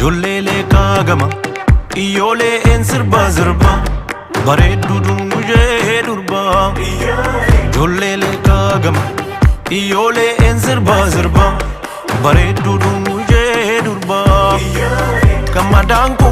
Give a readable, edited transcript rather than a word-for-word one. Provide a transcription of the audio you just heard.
Ijoollee leeqaa gama iyyoolee een sirba sirba bareedduu dungujee durba. Ijoollee leeqaa gama iyyoolee een sirba sirba bareedduu dungujee durba. Gammadaan kun.